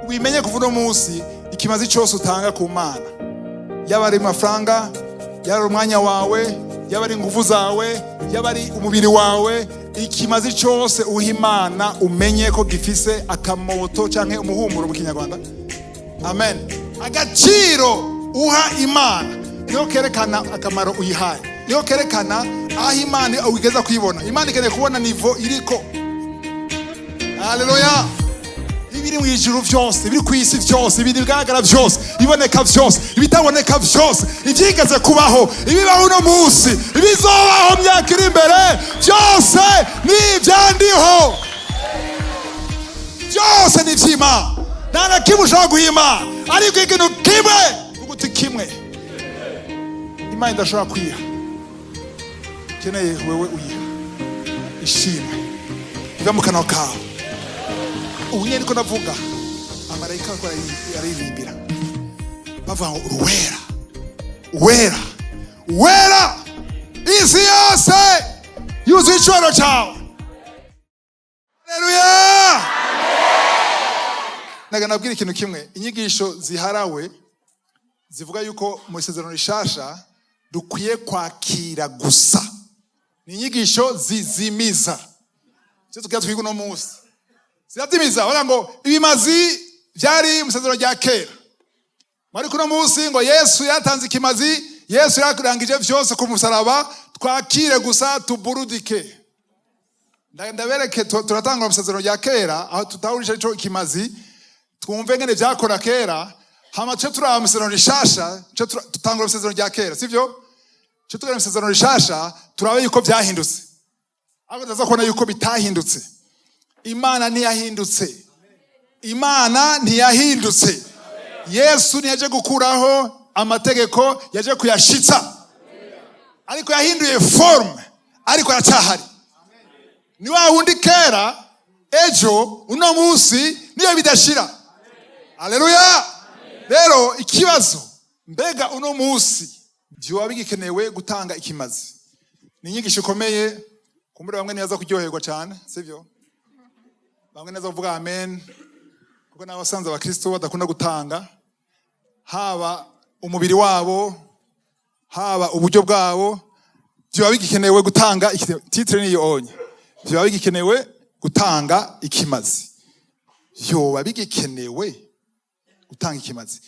Ubimenye kuva uno munsi, ikimazi cyose utanga ku Mana, yaba ari amafaranga, yaba ari umwanya wawe, yaba ari ingufu zawe, yaba ari umubiri wawe, ikimazi cyose uha Imana, umenye ko gifise akamoto cyangwa umuhumuro mu Kinyarwanda. Amen. Agaciro uha Imana niho kerekana akamaro uyihaye, niho kerekana aho Imana ugeza kuyibona. Imana ikeneye kubona niveau iriko. Haleluya! Ibiri mu ijuru byose, ibiri ku isi byose, ibintu bigaragara byose, ibiboneka byose, ibitaboneka byose, ibyigeze kubaho, ibibaho uno munsi, ibizobaho myaka iri imbere, byose ni ibyandiho, byose ni iby'Imana. Nta na kimwe ushobora guha Imana, ariko ikintu kimwe, uguti kimwe Imana idashobora kwiha, ikeneye wewe uyiha ishimwe iva mu kanwa kawe. Ubu nyine niko ndavuga, amarayika ariko araririmbira, bavuga ngo: "Uwera, uwera, uwera, isi yose yuzuye icyubahiro cyawe." Haleluya! Naga nabwira ikintu kimwe: inyigisho ziharawe zivuga yuko mu Isezerano Rishasha dukwiye kwakira gusa ni inyigisho zizimiza. Icyo tugira twiga uno munsi zirazimiza. Baravuga ngo ibimazi byari mu isezerano rya kera, ariko uno munsi ngo Yesu yatanze ikimazi, Yesu yarangije byose ku musaraba, twakire gusa tuburudike. Ndabereke, turatanga mu isezerano rya kera aho tutahurisha ico ikimazi, twumve ngene vyakora kera, hama tuce turaba mu isezerano rishasha. Tuce tutangura mu isezerano rya kera, sivyo? Tuce tugera mu isezerano rishasha, turabe yuko vyahindutse, ariko tuza kubona yuko bitahindutse. Imana ntiyahindutse, Imana ntiyahindutse. Yesu ntiyaje gukuraho amategeko, yaje kuyashitsa, ariko yahinduye forme, ariko aracyahari. Ni wa wundi kera, ejo, uno munsi, niyo bidashira. Haleluya! Rero ikibazo, mbega uno munsi vyoba bigikenewe gutanga ikimazi? Ni inyigisho ikomeye. Kumbure bamwe ntibaza kuryoherwa cyane, sivyo? Bamwe neza kuvuga amen, kuko n'abasanze abakristo badakunda gutanga, haba umubiri wabo, haba uburyo bwabo. Vyoba bigikenewe gutanga? Titre niyo onye: vyoba bigikenewe gutanga ikimazi? Vyoba bigikenewe gutanga ikimazi?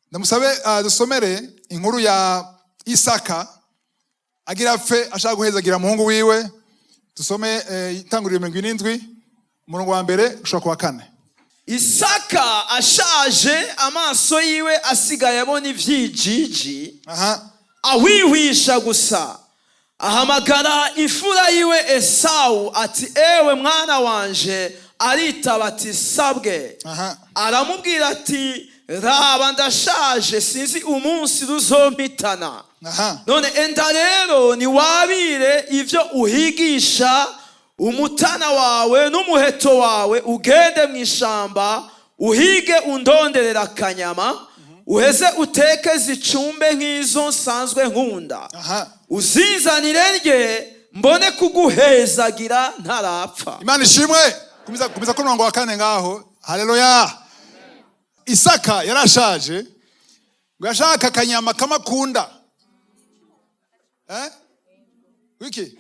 Ndamusabe dusomere inkuru ya Isaka agira apfe, ashaka guhezagira umuhungu wiwe. Dusome Itanguriro 77, umurongo wa mbere gushika ku wa kane. Isaka ashaje, amaso yiwe asigaye abona ivyijiji, ahwihwisha gusa, ahamagara imfura yiwe Esawu ati: "Ewe mwana wanje." Aritaba ati: "Sabwe." Aramubwira ati: "Raba, ndashaje, sinzi umunsi ruzompitana. None enda rero niwabire ibyo uhigisha umutana wawe n'umuheto wawe, ugende mu ishamba uhige, undonderera akanyama, uheze uteke zicumbe nk'izo nsanzwe nkunda, uzinzanire ndye, mbone kuguhezagira ntarapfa." Imana ishimwe. Komeza, komeza ku murongo wa kane ngaho. Haleluya! Isaka yarashaje, ngo yashaka akanyama kamakunda, eh? Wiki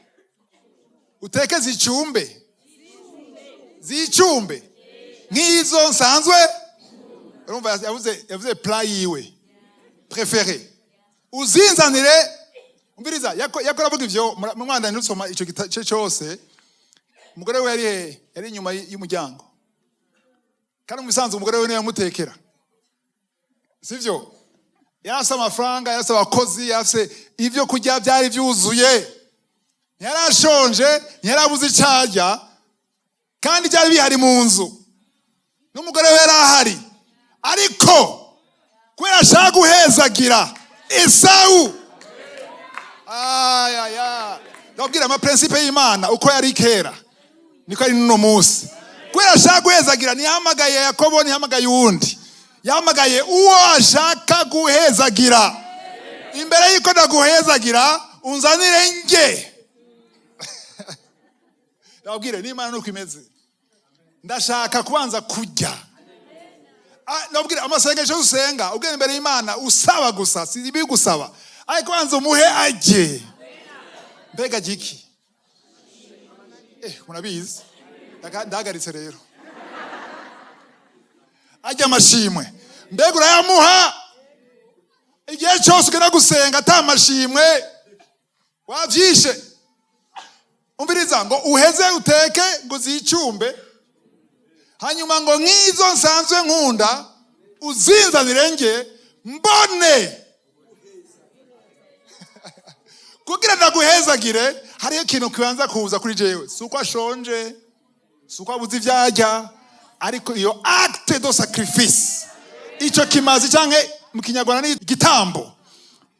uteke zicumbe, zicumbe nk'izo nsanzwe. Urumva yavuze plat yiwe préféré, uzinzanire. Umviriza, yako aravuga ivyo mwanda ntusoma ico gice cyose. Umugore we yari hehe? Yari inyuma y'umuryango. Kandi mu bisanzwe umugore we niwe yamutekera, sivyo? Yarafise amafaranga, yarafise abakozi, yarafise ibyo kurya, byari byuzuye, ntiyarashonje, ntiyarabuze icyo arya, kandi byari bihari mu nzu, n'umugore we yari ahari. Ariko kubera ashaka guhezagira Esawu, ayaya, ndababwira, amaprincipe y'Imana uko yari kera niko ari n'uno munsi. Kubera ashaka guhezagira, ntiyahamagaye Yakobo, ntiyahamagaye uwundi, yahamagaye uwo ashaka guhezagira. "Imbere y'uko ndaguhezagira, unzanire nge." Ndababwire, n'Imana nuko imeze: ndashaka kubanza kurya. Ah, nabwira amasengesho usenga ugenda imbere y'Imana usaba gusa, si ibi gusaba, ariko banza umuhe ajye. Mbega giki? Murabizi. Ndahagaritse rero. Ajya amashimwe, mbega urayamuha? Igihe cyose ugenda gusenga ata mashimwe, wavyishe. Umviriza, ngo uheze uteke ngo zicumbe, hanyuma ngo nk'izo nsanzwe nkunda uzinzanire nge mbone kugira ndaguhezagire. Hariyo ikintu kibanza kuza kuri jewe. Si uko ashonje, si uko abuze ibyo arya, ariko iyo acte de sacrifice, icyo kimazi, cyangwa mu Kinyarwanda ni igitambo,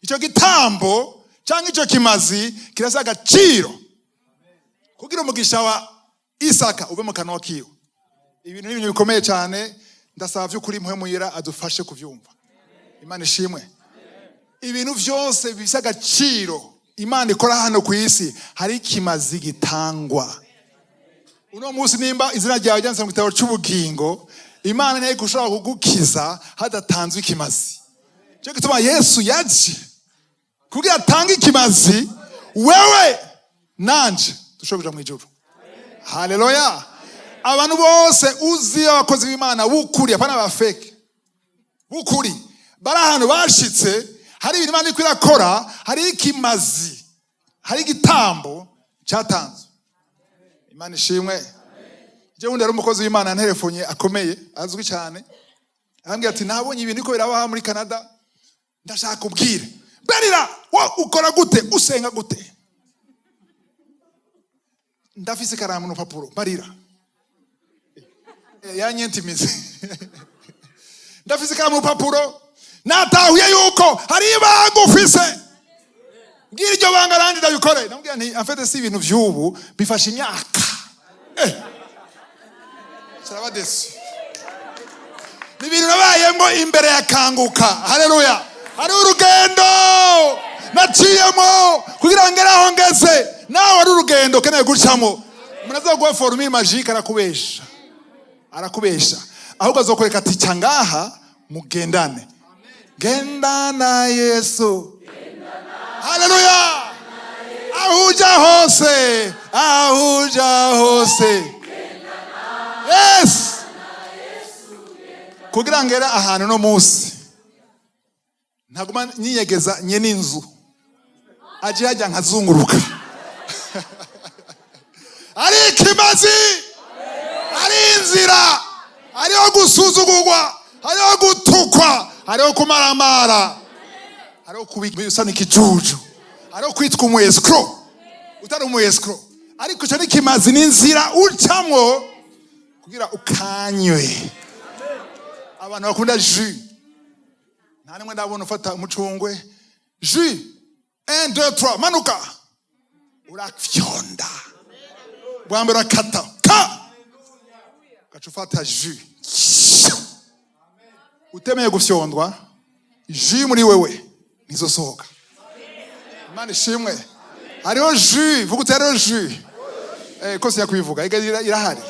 icyo gitambo cyangwa icyo kimazi kirasa agaciro kugira umugisha wa Isaka uve mu kanwa kiwe. Ibintu ni ibintu bikomeye cyane. Ndasaba by'ukuri Mpwemu Yera adufashe kubyumva. Imana ishimwe. Ibintu byose bifite agaciro Imana ikora hano ku isi, hari ikimazi gitangwa. Uno munsi nimba izina ryawe ryanditse mu gitabo cy'ubugingo, Imana ntiyo gushobora kugukiza hadatanzwe ikimazi. Cyo gituma Yesu yaje kugira atange ikimazi, wewe nanje dushobora kuja mu ijuru. Haleluya! Abantu bose uzi, abakozi b'Imana b'ukuri, apana ba fake, b'ukuri, bari ahantu bashitse, hari ibintu Imana iriko irakora, hari ikimazi, hari igitambo cyatanzwe. Imana ishimwe. Je wundi, hari umukozi w'Imana yanterefonye akomeye, azwi cyane, arambwira ati: "Nabonye ibintu ko birabaha muri Canada, ndashaka kubwire berira wo ukora gute, usenga gute?" Ndafise ikaramu n'urupapuro, mbarira. Yanyentimize. Ndafise ikaramu n'urupapuro, natahuye yuko hari ibanga ufise. Mbwira iryo banga nanjye ndabikore. Ndamubwira nti: "En fait, si ibintu vy'ubu bifashe imyaka." Saraba déçu. Ni ibintu nabayemo imbere ya Kanguka. Haleluya! Hari urugendo naciyemo kugira ngo ngere aho ngeze. Nawe ari urugendo ukeneye gucamo. Umuntu aza guha formule magique arakubesha, arakubesha. Ahubwo azokwereka ati: "Ca ngaha mugendane, gendana Yesu." Haleluya! Aho uja hose, aho uja hose, yes. Kugira ngere ahantu no munsi, ntaguma nyiyegeza nye n'inzu, aje hajya nkazunguruka. Ari ikimazi, ari inzira, hariho gusuzugurwa, hariho gutukwa, hariho kumaramara, hariho kuba usa n'ikijuju, hariho kwitwa umu escroc utari umu escroc. Ariko icyo ni ikimazi, ni inzira ucamwo kugira ukanywe. Abantu bakunda jus, nta nimwe ndabona ufata umucungwe, jus, 1 2 3, manuka, urafyonda bwa mbere, urakata ka, ugaca ufata jus. Utemeye gufyondwa, jus muri wewe ntizosohoka. Imana ishimwe. Hariho jus, vuga uti: "Hariho jus." Ko sinyakwivuga. Ega irahari,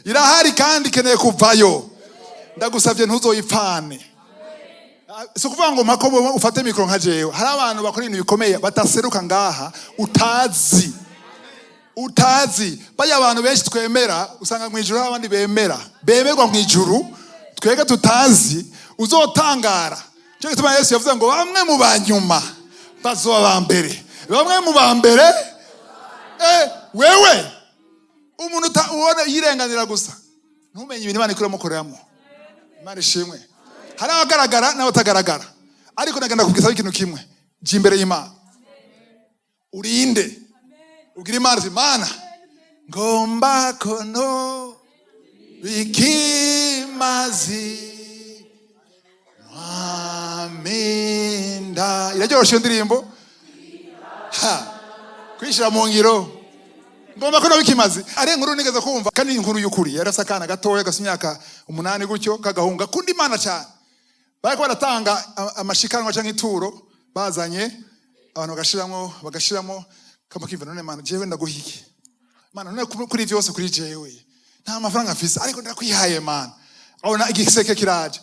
irahari kandi ikeneye kuvayo. Ndagusabye ntuzoyipfane. Ah, si ukuvuga ngo mpako ufate mikoro nka jewe. Hari abantu bakora ibintu bikomeye bataseruka ngaha, utazi, utazi. Bajya abantu benshi twemera, usanga mu ijuru hari abandi bemera, bemerwa mu ijuru twebwe tutazi. Uzotangara. Cyo gituma Yesu yavuze ngo bamwe mu banyuma bazoba ba mbere, bamwe mu ba mbere. Wewe umuntu ubona yirenganira gusa, ntumenye ibintu Imana ikuramukoreramo. Imana ishimwe. Hari abagaragara n'abatagaragara, ariko nagenda kubwizaho ikintu kimwe: jya imbere y'Imana, urinde ubwira Imana uti: "Mana, ngomba kono bikimazi mwaminda." Iraryoshye iyo ndirimbo. Ha kwishyira mu ngiro, ngomba ko bikimazi. Ari inkuru nigeze kumva kandi ni inkuru y'ukuri. Yari afite akana gatoya gafite imyaka 8 gutyo, k'agahungu gakunda Imana cyane. Bariko baratanga amashikanwa cyangwa ituro, bazanye abantu bagashiramo, bagashiramo, kama kiva: "None Mana, jewe ndaguha iki? Mana, none kuri byose kuri jewe nta mafaranga mfise, ariko ndakwihaye Mana." Abona igiseke kiraje,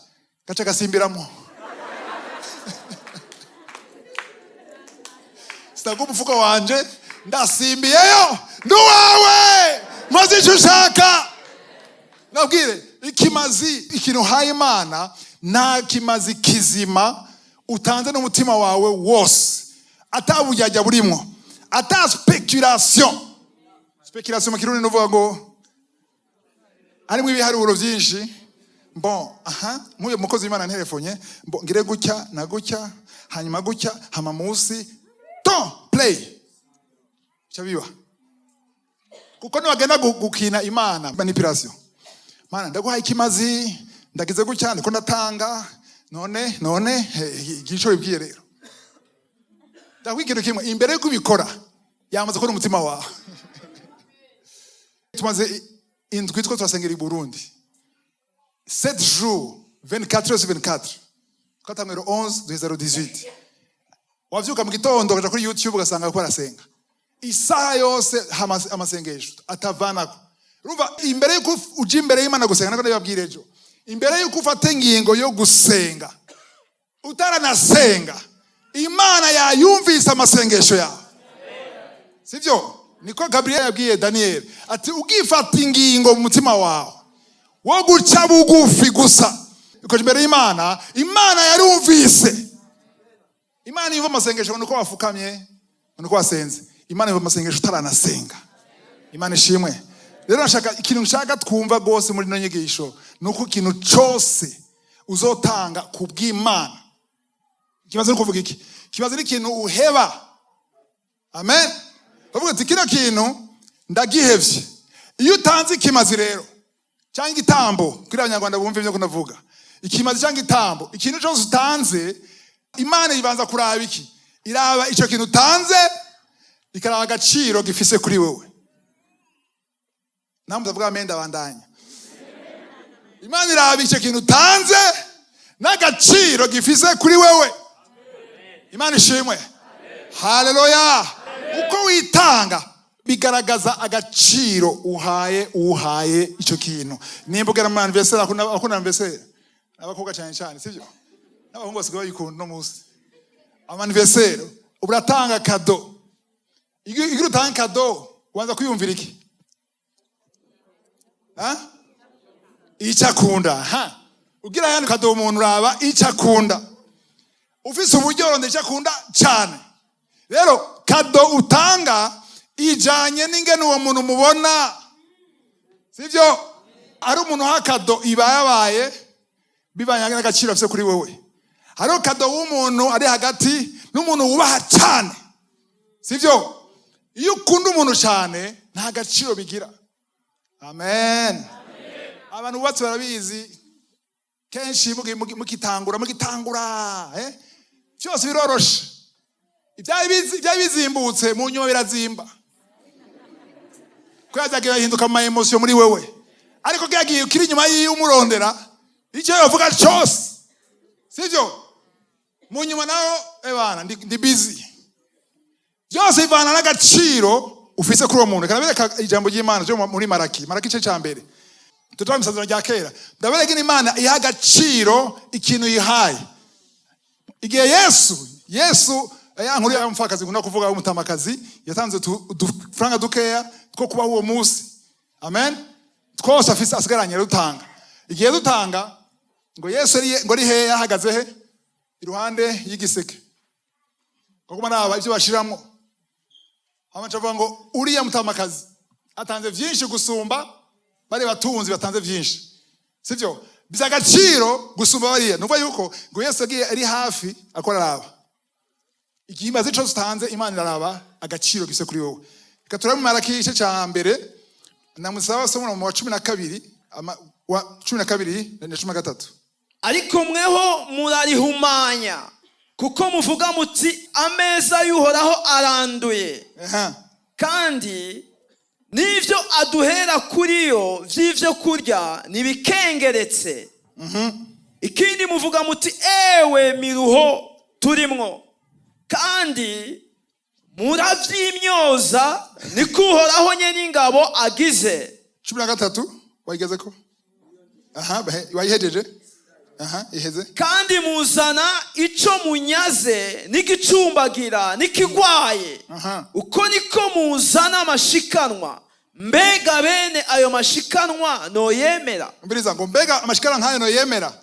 gaca gasimbiramo. Sitaga umufuko wanje, ndasimbiyeyo, nduwawe, maze icyo ushaka. Nabwire ikimazi, ikintu uhaye Imana nta kimazi kizima utanze n'umutima wawe wose, atabujyajya burimwo, ata speculation. Speculation mu Kirundi nuvuga ngo harimo ibiharuro byinshi. Bon, aha nk'uyu mukozi w'Imana nterefonye, bon, ngire gutya na gutya, hanyuma gutya, hama munsi ton play cyo biba, kuko niwagenda gukina Imana manipulation. Mana, ndaguhaye ikimazi, ndagize gutya, ndiko ndatanga none igico wibwiye. Rero ndakubwira kimwe, imbere yo kubikora yamaze kubona umutima wawe. Tumaze indwi two turasengera i Burundi, 7 jours, 24 heures sur 24. Twatanguye le 11, duheza le 18. Wavyuka mu gitondo ukaja kuri YouTube ugasanga ko arasenga isaha yose, amasengesho atavanako. Urumva, imbere yuko uja imbere y'Imana gusenga, nako ndabibabwira ejo, imbere yuko ufata ingingo yo gusenga, utaranasenga, Imana yayumvise amasengesho yawe, sivyo? Niko Gabriel yabwiye Daniel ati: "Ugifata ingingo mu mutima wawe wo guca bugufi gusa ukaja imbere y'Imana, Imana yarumvise." Imana yumva amasengesho ngo nuko wafukamye, nuko wasenze. Imana yumva amasengesho utaranasenga. Imana ishimwe. Rero nashaka, ikintu nshaka twumva rwose muri ino nyigisho ni uko ikintu cyose uzotanga ku bw'Imana, ikibazo ni kuvuga iki? Ikibazo ni ikintu uheba. Amen. Bavuga ati: "Kino kintu ndagihevye." Iyo utanze ikimazi rero cyangwa igitambo, kuri Abanyarwanda bumva ibyo kunavuga, ikimazi cyangwa igitambo, ikintu cyose utanze, Imana ibanza kuraba iki? Iraba icyo kintu utanze, ikaraba agaciro gifise kuri wewe. Namwe ndavuga amen, ndabandanya. Imana iraba icyo kintu utanze n'agaciro gifise kuri wewe. Imana ishimwe, haleluya. Uko witanga bigaragaza agaciro uhaye uhaye icyo kintu. Nimba ugera mu anniversaire, akunda anniversaire, abakobwa cyane cyane, sibyo? N'abahungu basigaye bayikunda no munsi. Ama anniversaire, uratanga cadeau. Iyo utanga cadeau, ubanza kwiyumvira iki? Ha? Icyo akunda. Ha, ugira yandi cadeau umuntu, uraba icyo akunda. Ufise uburyo, urondera icyo akunda cyane. Rero cadeau utanga ijanye n'ingene uwo muntu mubona, sibyo? Ari umuntu uha cadeau, iba yabaye bivanye n'agaciro afise kuri wewe. Hariho cadeau w'umuntu ari hagati n'umuntu wubaha cyane, sibyo? Iyo ukunda umuntu cyane, nta gaciro bigira. Amen. Abantu bubatse barabizi, kenshi mugitangura, eh? Byose biroroshe. Ibyari bizimbutse, mu nyuma birazimba, kubera byagiye bihinduka mu ma émotions muri wewe. Ariko kyagiye ukiri inyuma yiwe, umurondera icyo yavuga cyose, sibyo? Mu nyuma naho, ebana, ndi busy. Byose bivana n'agaciro ufise kuri uwo muntu. Reka ndabereka ijambo ry'Imana ryo muri Maraki, Maraki igice cya mbere. Tutaba mu Isezerano rya Kera. Ndabereka ingene Imana iha agaciro ikintu yihaye. Igihe Yesu, ya nkuru y'umupfakazi nkunda kuvuga, w'umutamakazi yatanze udufaranga dukeya two kubaho uwo munsi, amen, twose afise asigaranye dutanga. Igihe dutanga, ngo Yesu ngo ari hehe? Ahagaze he? Iruhande y'igiseke, kuko araba ibyo bashiramwo. Hamaca avuga ngo: "Uriya mutamakazi atanze vyinshi gusumba bari batunzi batanze vyinshi." Sivyo? By'agaciro gusumba bariya. Nuvuga yuko ngo Yesu agiye ari hafi, akora araba igihe ico utanze, Imana iraraba agaciro gifise kuri wowe. Reka turabe mu Maraki igice ca mbere. Namusaba somo mu wa 12, wa 12 na 13. Ariko mweho murarihumanya, kuko muvuga muti: "Ameza y'Uhoraho aranduye, kandi n'ibyo aduhera kuri yo by'ibyo kurya ntibikengeretse." Ikindi muvuga muti: "Ewe miruho turimwo!" Kandi murabyimyoza, niko Uhoraho nyene ingabo agize. 13 wayigezeko? Aha, wayihejeje? Aha, iheze. Kandi muzana ico munyaze n'igicumbagira n'ikigwaye. Uko niko muzana amashikanwa. Mbega bene ayo mashikanwa noyemera? Umviriza ngo mbega amashikana nkayo noyemera?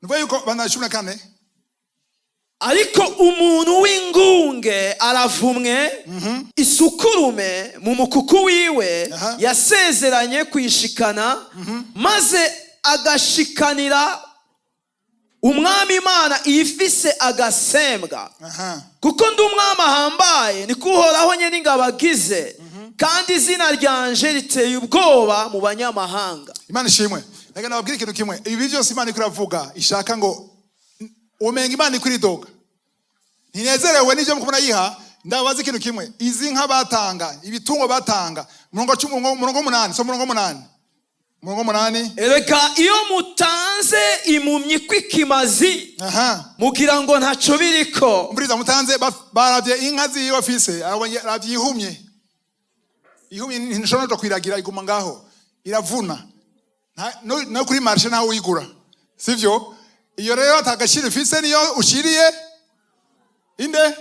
Nuvuga yuko bana 14. Ariko umuntu w'ingunge aravumwe, isukurume mu mukuku wiwe yasezeranye kuyishikana, maze agashikanira Umwami Imana iyifise agasembwa. Kuko ndi umwami ahambaye, niko Uhoraho nyene ingabo agize, kandi izina ryanje riteye ubwoba mu banyamahanga. Imana ishimwe. Reka nababwire ikintu kimwe. Ibi byose Imana iko iravuga, ishaka ngo umenga Imana iko iridoga, ntinezerewe n'ibyo mukubona yiha. Ndabaza ikintu kimwe: izi nka batanga, ibitungo batanga, umurongo 10, umurongo 8, so umurongo 8, umurongo 8. Erega iyo mutanze impumyi kw'ikimazi, mugira ngo ntaco biriko. Umviriza, mutanze, baravye inka ziwe afise, arabonye, aravye ihumye. Ihumye ntishobora no kwiragira, iguma ngaho iravuna. No kuri marché ntawe uyigura, sivyo? Iyo rero atagaciro ifise, niyo ushiriye inde?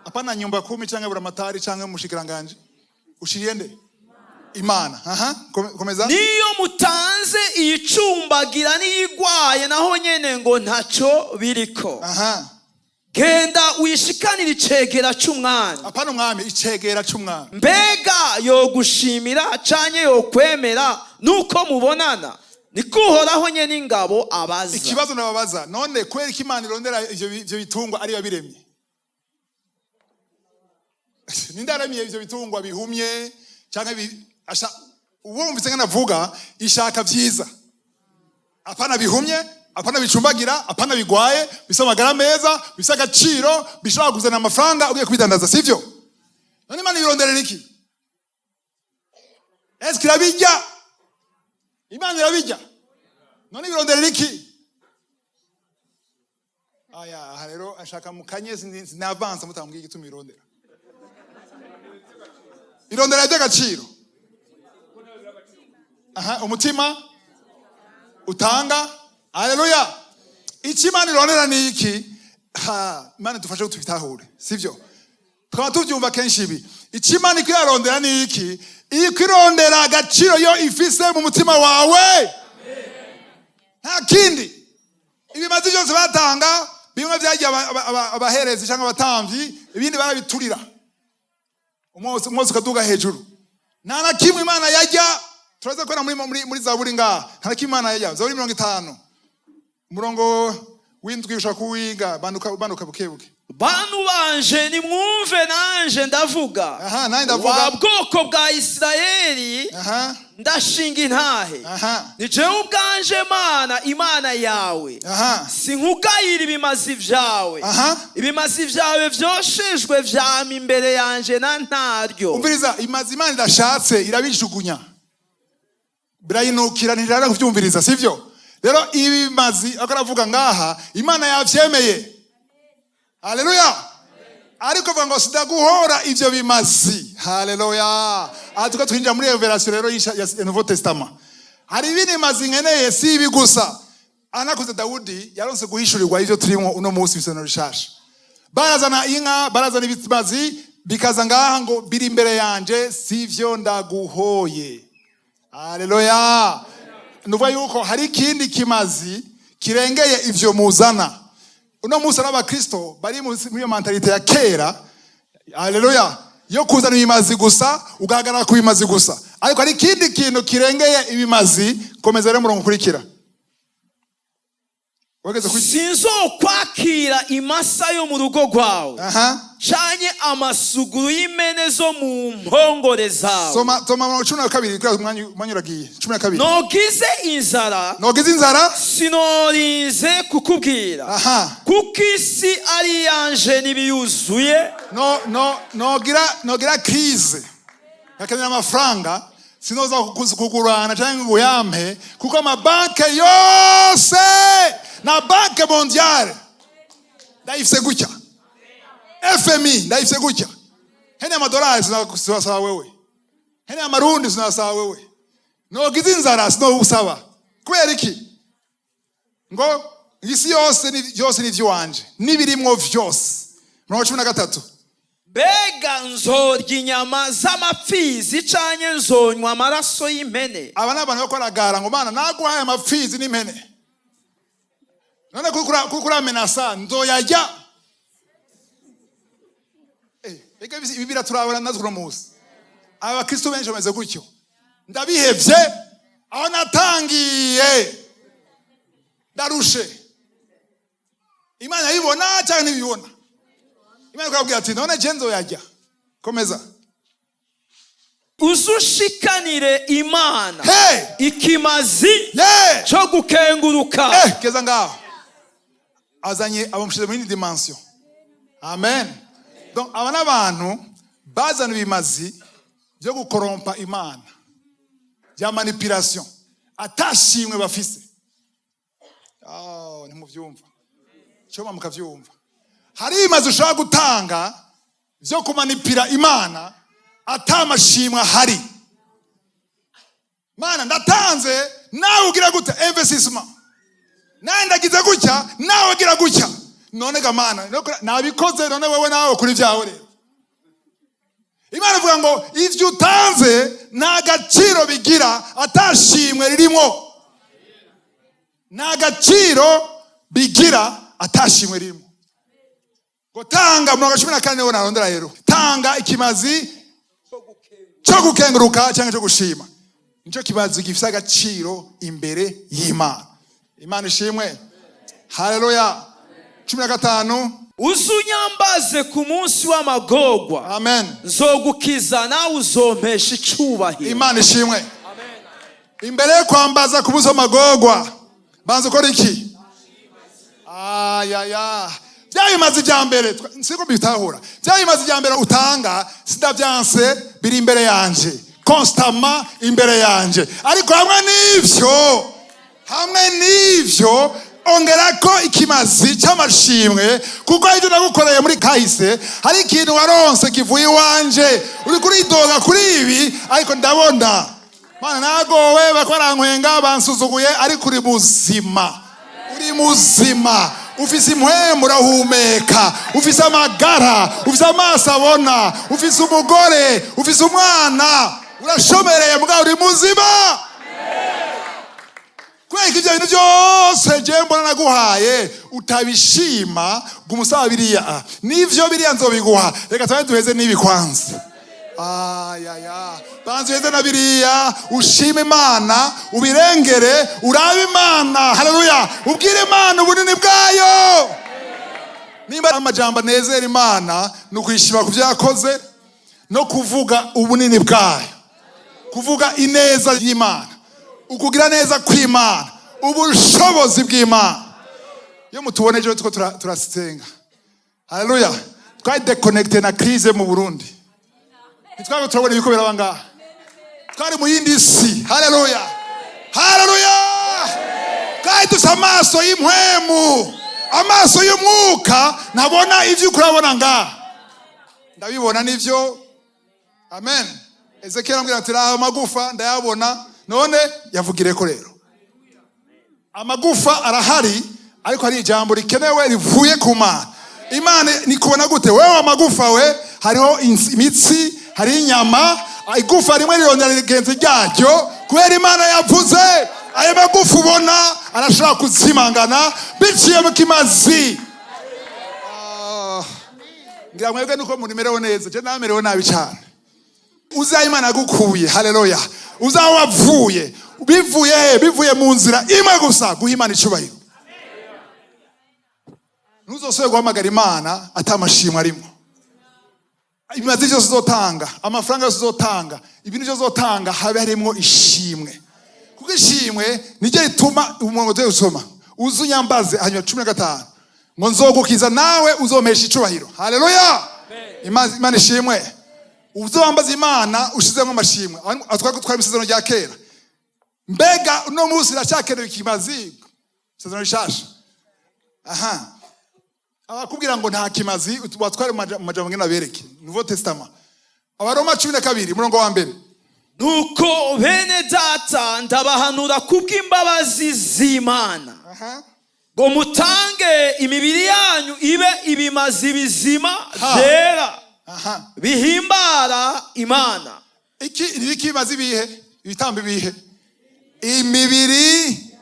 Apana nyumba kumi canke buramatari canke umushikiranganje. Ushiriye nde? Imana. Aha, komeza. Niyo mutanze iyicumbagira n'iyigwaye, naho nyene ngo ntaco biriko. Genda wishikanire icegera c'umwami. Apana umwami, icegera c'umwami. Mbega yogushimira canke yokwemera nuko mubonana? Niko Uhoraho nyene ingabo abaza. Ikibazo ndababaza: none kubera ko Imana irondera ivyo bitungwa ari yabiremye, ninde yaremye ivyo bitungwa bihumye canke wumvise ngana avuga, ishaka vyiza, apana bihumye, apana bicumbagira, apana bigwaye, bifise amagara meza, bifise agaciro, bishobora kuzana amafaranga ugiye kubidandaza, sivyo? None Imana ibironderera iki? Eske irabirya? Imana irabirya? None ibironderera iki? Aya, aha rero ashaka mukanye sinavansa mutambwiye igituma irondera. Irondera iby'agaciro. Aha, umutima utanga. Haleluya! Icyo Imana irondera ni iki? Ha, Imana idufashe tubitahure, sivyo? Tukaba tubyumva kenshi ibi. Icyo Imana iko irarondera ni iki? Iko irondera agaciro yo ifise mu mutima wawe, nta kindi. Ibimazi byose batanga, bimwe byagiye abaherezi cyangwa abatambyi, ibindi barabiturira, umwotsi ukaduga hejuru. Nta na kimwe Imana yajya. Turaza kubona muri Zaburi ngaha, nta na kimwe Imana yajya. Zaburi 50, umurongo 7, ushaka kuwiga, banduka, banduka buke buke. Bantu banje, nimwumve, nanje ndavuga. Aha, nanjye ndavuga. Wa bwoko bwa Isirayeli, ndashinga intahe. Ni jewe ubwanje Mana, Imana yawe. Sinkugayira ibimazi vyawe. Ibimazi vyawe vyoshejwe vyama imbere yanje na ntaryo. Umviriza, imaze Imana idashatse irabijugunya, birayinukira, ntirara kuvyumviriza, sivyo? Rero ibimazi ako aravuga ngaha, Imana yavyemeye. Haleluya! Ariko avuga ngo sidaguhora ivyo bimazi. Haleluya! Aha tuko twinjira muri révélation rero ya Nouveau Testament. Hari ibindi bimazi nkeneye, si ibi gusa. Anakuze Dawudi yaronse guhishurirwa ivyo turimwo uno munsi bisano rishasha. Barazana inka, barazana ibimazi, bikaza ngaha ngo biri imbere yanje, sivyo ndaguhoye. Haleluya! Nuvuga yuko hari ikindi kimazi kirengeye ivyo muzana uno munsi. N'abakristo bari muri iyo mentalité ya kera, haleluya, yo kuzana ibimazi gusa, ugahagarara ku bimazi gusa, ariko hari ikindi kintu kirengeye ibimazi. Komeza rero, murongo ukurikira wageze kuri. Sinzokwakira imasa yo mu rugo rwawe, canke amasuguru y'imene zo mu mpongore zawe. Soma, soma murongo 12, kubera umwanya uragiye. 12. Nogize inzara, Nogize inzara, sinorinze kukubwira, kuko isi ari iyanje n'ibiyuzuye. No nogira crise, nkakenera amafaranga, sinoza kugurana cyangwa ngo uyampe, kuko amabanke yose na Banque mondiale ndayifise gutya, FMI ndayifise gutya. Hene amadolari sinasaba wewe, hene amarundi sinasaba wewe. Nogize inzara sinogusaba. Kubera iki? Ngo isi yose byose ni iby'iwanje n'ibirimwo vyose. Mirongo 13. Mbega nzorya inyama z'amapfizi canke nzonywa amaraso y'impene? Aba ni abantu bako baragara ngo: "Mana, naguhaye amapfizi n'impene, none kuko uramenasa nzoyarya." Ega ibi biraturabona natwe uno munsi. Abakristo benshi bameze gutyo: "Ndabihevye, aho natangiye ndarushe." Imana yibona cyangwa ntibibona? Imana ikababwira ati: "None je nzoyarya?" Komeza. Uzushikanire Imana Hey! ikimazi cyo gukenguruka. Keza ngaho azanye abamushize muri dimension. Amen. Donc aba n'abantu bazana ibimazi byo gukorompa Imana, bya manipulation, atashimwe bafise. Oh, ntimuvyumva cyo mukavyumva. Hari ibimazi ushobora gutanga byo kumanipira Imana atamashimwe ahari. "Mana, ndatanze, nawe ugira gute investissement? Nawe ndagize gutya, nawe ugira gutya. None ga Mana, nabikoze, none wewe nawe kuri byawe rero." Imana ivuga ngo ivyo utanze nta gaciro bigira atashimwe ririmo, nta gaciro bigira atashimwe ririmo. Ngo tanga, mirongo 14 niwo narondera rero. Tanga ikimazi cyo gukenguruka cyangwa cyo gushima, nicyo kimazi gifite agaciro imbere y'Imana. Imana ishimwe, haleluya. 15. Uzunyambaze ku munsi w'amagorwa, Amen. nzogukiza, nawe uzompesha icubahiro. Imana ishimwe. Imbere yo kwambaza ku munsi w'amagorwa, banza ukora iki? Ayaya, bya bimazi bya mbere siko mbitahura. Bya bimazi bya mbere utanga, sindavyanse, biri imbere yanje constamment, imbere yanje. Ariko hamwe n'ivyo ongerako ikimazi cy'amashimwe, kuko ibyo nagukoreye muri kahise, hari ikintu waronse kivuye iwanje. Uri kuridoga kuri ibi, ariko ndabona, Mana, nagowe, bariko barankwenga, bansuzuguye, ariko uri muzima, uri muzima, ufise impwemu, urahumeka, ufise amagara, ufise amaso abona, ufise umugore, ufise umwana, urashomereye mugabo uri muzima. Kubera ko ibyo bintu byose jewe mbona naguhaye utabishima, gumusaba biriya. Ah, nivyo biriya nzobiguha, reka tubabe duheze n'ibi kwanza. Ayaya, banza uheze na biriya, ushime Imana, ubirengere, urabe Imana. Haleluya! Ubwire Imana ubunini bwayo. Nimba amajambo anezera Imana ni ukuyishima ku byo yakoze no kuvuga ubunini bwayo, kuvuga ineza y'Imana, ukugira neza kw'Imana, ubushobozi bw'Imana. Iyo mutubona ejo tuko turasenga, haleluya, twari déconnecté na crise mu Burundi, ntitwaba turabona ibiko biraba ngaha, twari mu yindi si. Haleluya, haleluya! Twari dufite amaso y'impwemu, amaso y'umwuka, ntabona ibyo urabona ngaha, ndabibona nivyo. Amen. Ezekiel ambwira ati: "Raba amagufa, ndayabona." None yavugire ko rero amagufa arahari, ariko hari ijambo rikenewe rivuye ku Mana. Imana nikubona gute wewe amagufa? We hariho imitsi, hariho inyama, igufa rimwe rirondera rigenzi ryaryo kubera Imana yavuze. Ayo magufa ubona arashobora kuzimangana biciye mu kimazi. Ah, ngira mwebwe nuko mumerewe neza, je namerewe nabi cyane. Uzaho Imana yagukuye, haleluya, uzaho wavuye, bivuye he? Bivuye mu nzira imwe gusa, guha Imana icubahiro. Ntuzosubire guhamagara Imana atamashimwe arimo. Ibimazi byose uzotanga, amafaranga yose uzotanga, ibintu byose uzotanga, habe harimo ishimwe, kuko ishimwe niryo rituma umurongo tugiye gusoma: "Uzunyambaze." Hanyuma 15 ngo: "Nzogukiza, nawe uzompesha icubahiro." Haleluya! Imana ishimwe. Uzowambaza Imana ushizemo amashimwe. Aho twari mu isezerano rya kera. Mbega uno munsi iracyakenewe ikimazi? Isezerano rishasha aha, abakubwira ngo nta kimazi, watware mu majambo ngena bereke Nouveau Testament, Abaroma 12 umurongo wa mbere. Nuko bene data, ndabahanura kubw'imbabazi z'Imana ngo mutange imibiri yanyu ibe ibimazi bizima, byera, bihimbara Imana. Iki ni ikimaze ibihe, ibitambo ibihe, imibiri.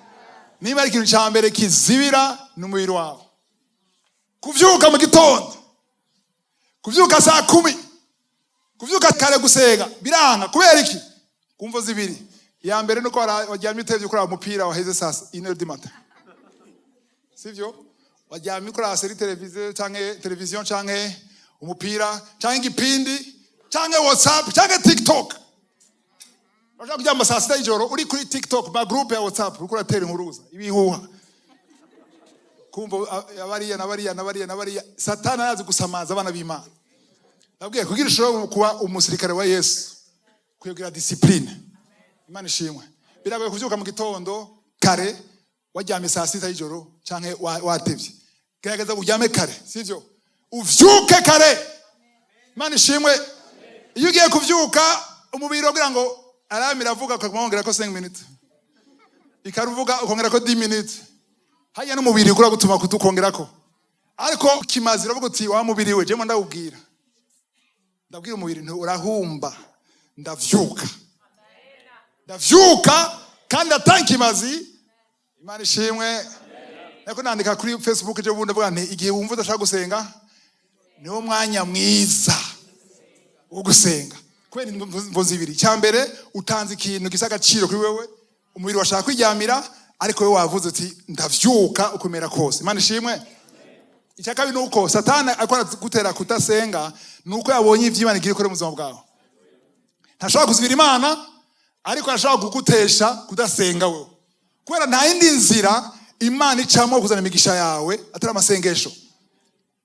Niba ari ikintu cya mbere kizibira, ni umubiri wawe. Kuvyuka mu gitondo, kuvyuka saa 10, kuvyuka kare gusenga biranga. Kubera iki? Kumvo zibiri. Iya mbere nuko waryamye utevye kuraba umupira waheze saa 1 du matin, sivyo? Waryamye kuraba série televiziyo canke televiziyo canke umupira canke igipindi canke WhatsApp canke TikTok. Urashobora kuryama saa 6 y'ijoro uri kuri TikTok, ma groupe ya WhatsApp, uriko uratera inkuruza ibihuha, kumva abariya na bariya na bariya na bariya. Satani arazi gusamaza abana b'Imana. Nabwiye, kugira ushobore kuba umusirikare wa Yesu, kugira discipline. Imana ishimwe. Biragoye kuvyuka mu gitondo kare waryamye saa 6 y'ijoro canke watevye. Gerageza uryame kare, sivyo? Uvyuke kare. Imana ishimwe. Iyo ugiye kuvyuka, umubiri uragira ngo alarme iravuga, ukaguma wongera ko 5 minutes, ikaruvuga ukongera ko 10 minutes. Hajya n'umubiri ukura gutuma kutukongerako, ariko kimazi uravuga uti: "Wa mubiri we, jemo ndawubwira, ndabwira umubiri nti urahumba, ndavyuka, ndavyuka kandi atanga ikimazi." Imana ishimwe. Nako nandika kuri Facebook ejo bundi, ndavuga nti igihe wumva udashaka gusenga, niwo mwanya mwiza wo gusenga, kubera imvo zibiri. Icya mbere, utanze ikintu gisa agaciro kuri wewe. Umubiri washaka kwiryamira, ariko wowe wavuze uti: "Ndavyuka ukomera kose." Imana ishimwe. Icya kabiri ni uko Satani akora gutera kudasenga, ni uko yabonye ivyo Imana igira ikore mu buzima bwawe. Ntashobora kuzibira Imana, ariko arashobora kugutesha kudasenga wewe, kubera nta yindi nzira Imana icamo kuzana imigisha yawe atari amasengesho.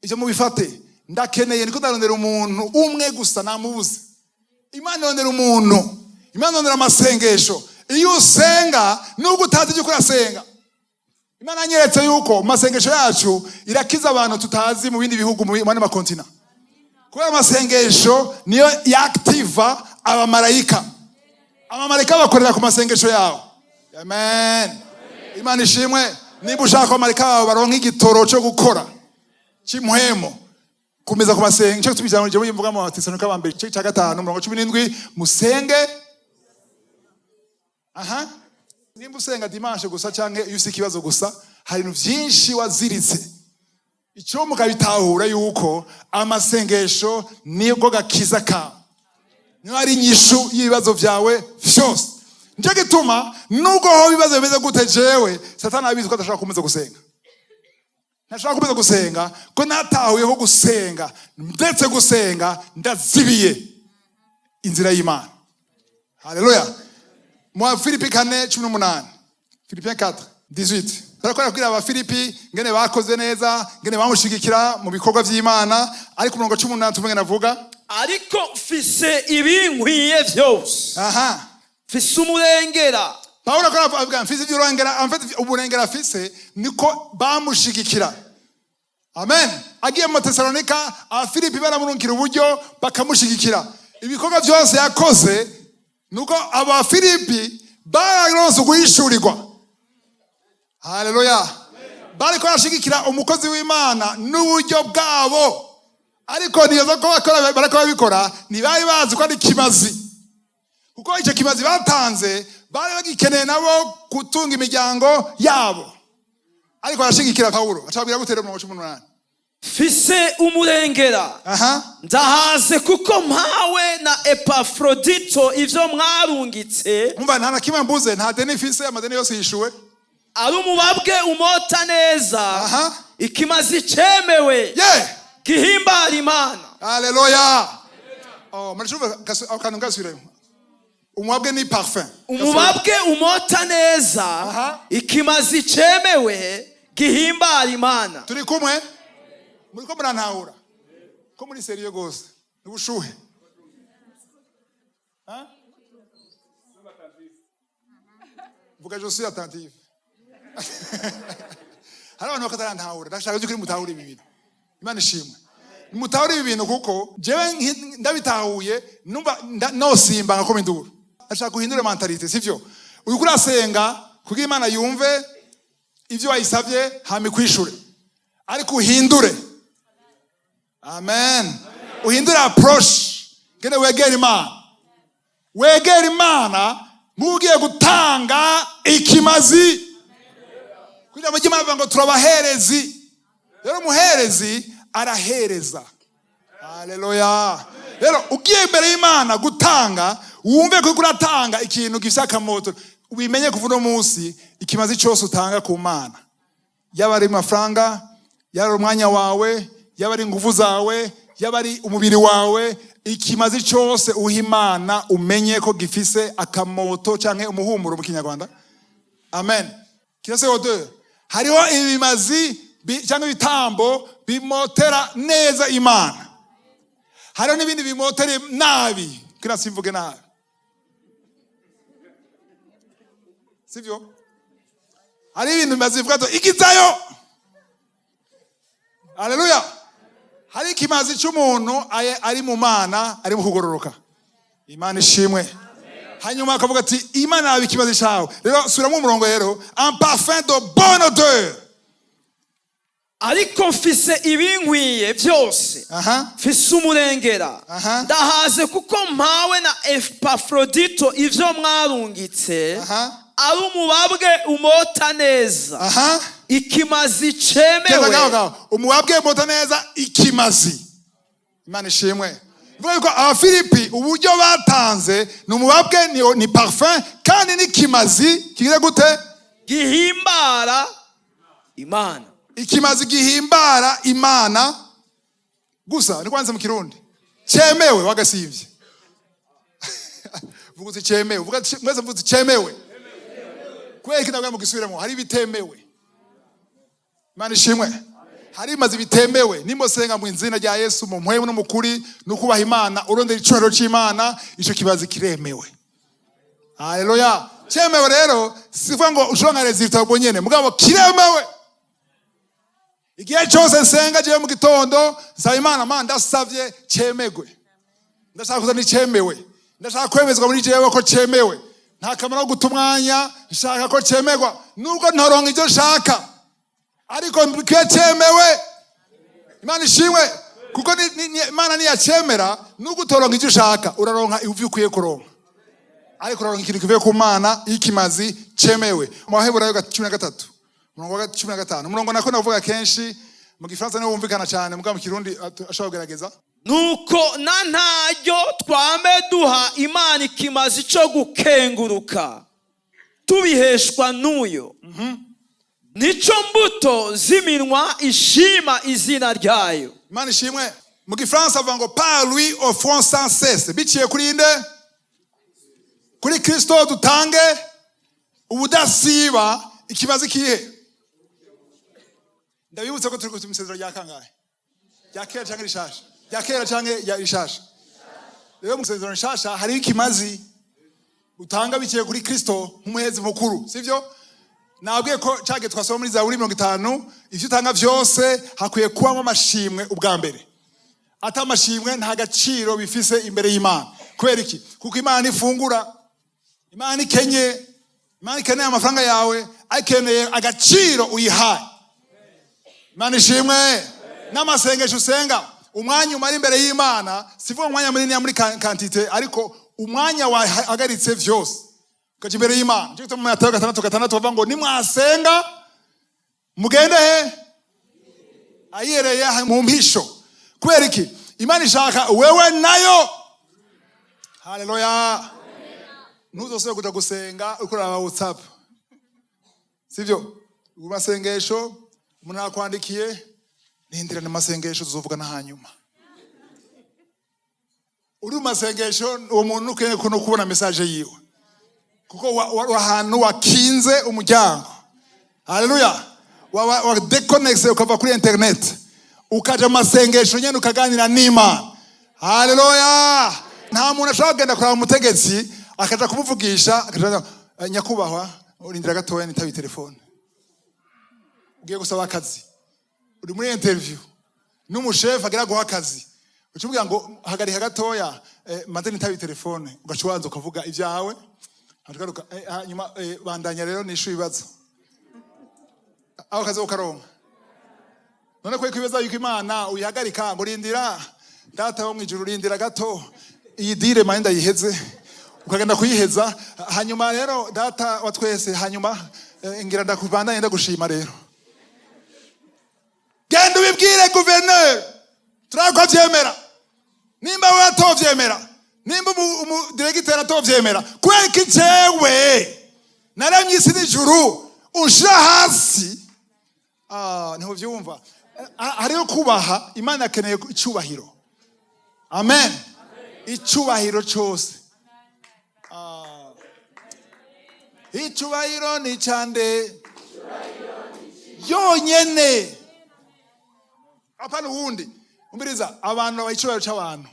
Ivyo mubifate. Ndakeneye, niko ndarondera umuntu umwe gusa, namubuze. Imana irondera umuntu, Imana irondera amasengesho. Iyo usenga, nubwo utazi ibyo urasenga, Imana yanyeretse yuko mu masengesho yacu irakiza abantu tutazi mu bindi bihugu, mu yandi ma continents, kubera amasengesho niyo yaktiva abamarayika. Abamarayika bakorera ku masengesho yawe. Amen. Imana ishimwe. Niba ushaka ko abamarayika bawe baronka igitoro cyo gukora cy'impwemo, kumeza ku masengesho. Cyo tubijyana mu mvuga mu Batesalonika ba mbere igice cya 5, umurongo 17: musenge. Aha nimba usenga dimanche gusa cyangwa iyo ufite ikibazo gusa, hari ibintu byinshi waziritse. Icyo mukabitahura yuko amasengesho nibwo gakiza kawe, niyo ari inyishu y'ibibazo byawe byose. Nicyo gituma nubwo hoba ibibazo bimeze gute, jewe Satani abizi ko adashobora kumeza gusenga, ntashobora kumeza gusenga, ko natahuyeho gusenga, ndetse gusenga ndazibiye inzira y'Imana. Haleluya. Mu Filipi 4:18, Philippiens 4:18, barakora kubwira Abafilipi ngene bakoze neza, ngene bamushigikira mu bikorwa by'Imana. Ariko umurongo 18, tuvuge, navuga: Ariko mfise ibinkwiye byose, mfise umurengera. Pawulo akora avuga: "Mfise iby'urengera." En fait, uburengera afise niko bamushigikira. Amen. Agiye mu Tesalonika, Abafilipi baramurungikira uburyo, bakamushigikira. Ibikorwa byose yakoze, nuko Abafilipi bararonse uguhishurirwa. Haleluya. Bariko barashigikira umukozi w'Imana n'uburyo bwabo, ariko niyoza ko bakora, bariko babikora, ntibari bazi ko ari ikimazi, kuko icyo kimazi batanze bari bagikeneye nabo gutunga imiryango yabo, ariko barashigikira Pawulo. Acabwira gute mu 18? Mfise umurengera, ndahaze kuko mpawe na Epafrodito ivyo mwarungitse. Umva, nta na kimwe mbuze, nta deni mfise, amadeni yose yishuwe. Ari umubabwe umota neza, ikimazi cemewe, gihimbara Imana. Haleluya. Oh, murashobora ako kantu gasubiremo. Umubabwe ni parfum. Umubabwe umota neza, ikimazi cemewe, gihimbara Imana. Turi kumwe? Muriko murantahura ko muri sérieux gose? Ni ubushuhe. Hein? Vuga: "Je suis attentive." Hari abantu bakatarantahura. Ndashaka by'ukuri mutahura ibi bintu. Imana ishimwe. Mutahura ibi bintu, kuko jewe ndabitahuye, numva nosimba ngakoma induru. Ndashaka guhindura mentalité, sivyo? Uriko urasenga kugira Imana yumve ivyo wayisavye hama ikwishure, ariko uhindure, amen, uhindure approach ngene wegera Imana. Wegera Imana nk'ugiye gutanga ikimazi, kugira ngo Imana ivuga ngo turabaherezi. Rero umuherezi arahereza. Haleluya! Rero ugiye imbere y'Imana gutanga, wumve ko uriko uratanga ikintu gifite akamoto. Ubimenye kuva uno munsi, ikimazi cyose utanga ku Mana, yaba ari amafaranga, yaba ari umwanya wawe, yaba ari ingufu zawe, yaba ari umubiri wawe, ikimazi cyose uha Imana, umenye ko gifise akamoto cyangwa umuhumuro mu Kinyarwanda. Amen. Kirase odeur. Hariho ibimazi cyangwa ibitambo bimotera neza Imana, hariho n'ibindi bimotera nabi. Kira simvuge nabi, sivyo? Hari ibintu bimaze bivuga ati igizayo. Haleluya! Hari ikimazi cy'umuntu ari mu Mana, ari mu kugororoka. Imana ishimwe. Hanyuma akavuga ati Imana yaba ikimazi cyawe. Rero subiramo umurongo rero: un parfum de bonne odeur. Ariko mfise ibinkwiye byose, mfise umurengera, ndahaze kuko mpawe na Epafrodito ivyo mwarungitse, ari umubabwe umota neza, ikimazi Geza cemewe. ngaho ngaho. Umubabwe umota neza, ikimazi. Imana ishimwe. Bivuga yuko Abafilipi uburyo batanze ni umubabwe, ni parfum, kandi n'ikimazi kigira gute? Gihimbara Imana. Ikimazi gihimbara Imana gusa. Ni kwanza mu Kirundi cyemewe. Wagasivye, vuga uti cyemewe. Vuga mwese, mvuze cyemewe. Kubera iki? Nabwo mugisubiremo. Hari ibitemewe. Imana ishimwe. Hari ibimazi bitemewe. Nimusenga mu izina rya Yesu, mu mpwemu no mu kuri, no kubaha Imana, urondera icubahiro c'Imana, ico kibazi kiremewe. Haleluya! Cyemewe rero si kuvuga ngo ushobora nka résultat ubwo nyene, mugabo kiremewe. Igihe cyose nsenga jewe mu gitondo, nsaba Imana: Mana, ndasavye cemegwe, ndashaka kuzana icemewe, ndashaka kwemezwa muri jewe ko cemewe. Nta kamaro ko guta umwanya, nshaka ko cemegwa. Nubwo ntoronka ibyo nshaka, ariko kibe cyemewe. Imana ishimwe, kuko Imana niyacemera, nubwo utoronka icyo ushaka, uraronka ivyo ukwiye kuronka, ariko uraronka ikintu kivuye ku Mana y'ikimazi cyemewe. Mu Baheburayo 13, umurongo wa 15, umurongo nako navuga kenshi mu Gifaransa niwo wumvikana cyane, mugabo mu Kirundi ashobora kugerageza. Nuko na ntaryo twame duha Imana ikimazi cyo gukenguruka tubiheshwa n'uyo, nico mbuto z'iminwa ishima izina ryayo. Imana ishimwe. Mu Gifaransa avuga ngo par lui offrons sans cesse. Biciye kuri nde? Kuri Kristo dutange ubudasiba ikimazi kihe? Ndabibutsa ko turi ku isezerano rya kangahe? Rya kera canke rishasha? Rya kera canke rya rishasha? Rero mu isezerano rishasha hariho ikimazi utanga biciye kuri Kristo nk'umuhezi mukuru, sivyo? Nabwiye ko cyagiye twasoma muri Zaburi 50, ivyo utanga vyose hakwiye kubamo amashimwe ubwa mbere. Ata amashimwe, nta gaciro bifise imbere y'Imana. Kubera iki? Kuko Imana ifungura, Imana ikenye, Imana ikeneye amafaranga yawe, akeneye agaciro uyihaye. Imana ishimwe. N'amasengesho usenga, umwanya umara imbere y'Imana, sivuga umwanya munini muri quantité, ariko umwanya wahagaritse vyose ukaja imbere y'Imana. Nico gituma mu Matayo 6:6 bavuga ngo nimwasenga mugende he? Ayihereye mu mpisho. Kubera iki? Imana ishaka wewe nayo. Haleluya! Ntuzosubire kuja gusenga uriko uraraba WhatsApp, sivyo? Mu masengesho umuntu arakwandikiye, nindira mu masengesho, tuzovugana hanyuma. Uri mu masengesho, uwo muntu ukeneye ko no kubona message yiwe, kuko ahantu wakinze umuryango. Haleluya! Wa déconnecté, ukava kuri internet, ukaja mu masengesho nyene, ukaganira n'Imana. Haleluya! Nta muntu ashobora kugenda kuraba umutegetsi, akaja kumuvugisha, akaja: "Nyakubahwa, urindira gatoya nitabe telefone." Ugiye gusaba akazi, uri muri interview n'umushefu agira guha akazi. Uca uvuga ngo hagarika gatoya, maze nitabe telefone, ugaca ubanza ukavuga ibyawe, hanyuma ugaruka, hanyuma bandanya rero nishuye ibibazo. Aho kazi ukaronka. None kwe kwibaza yuko Imana uyihagarika ngo rindira, Data wo mwijuru, rindira gato, iyi deal manje ndayiheze, ukagenda kuyiheza, hanyuma rero Data wa twese, hanyuma ngira ndakubandanye ndagushima rero. Genda ubibwire guverineri, turako avyemera. Nimba we atovyemera, nimba umudiregiteri atovyemera, kubera iki jewe naremye isi n'ijuru unshira hasi? Ah, ntimuvyumva. Hariho kubaha Imana, akeneye icyubahiro. Amen. Icyubahiro cyose. Ah. Icyubahiro ni cyande yonyene, apana uwundi. Umviriza, abantu babaha icyubahiro cy'abantu,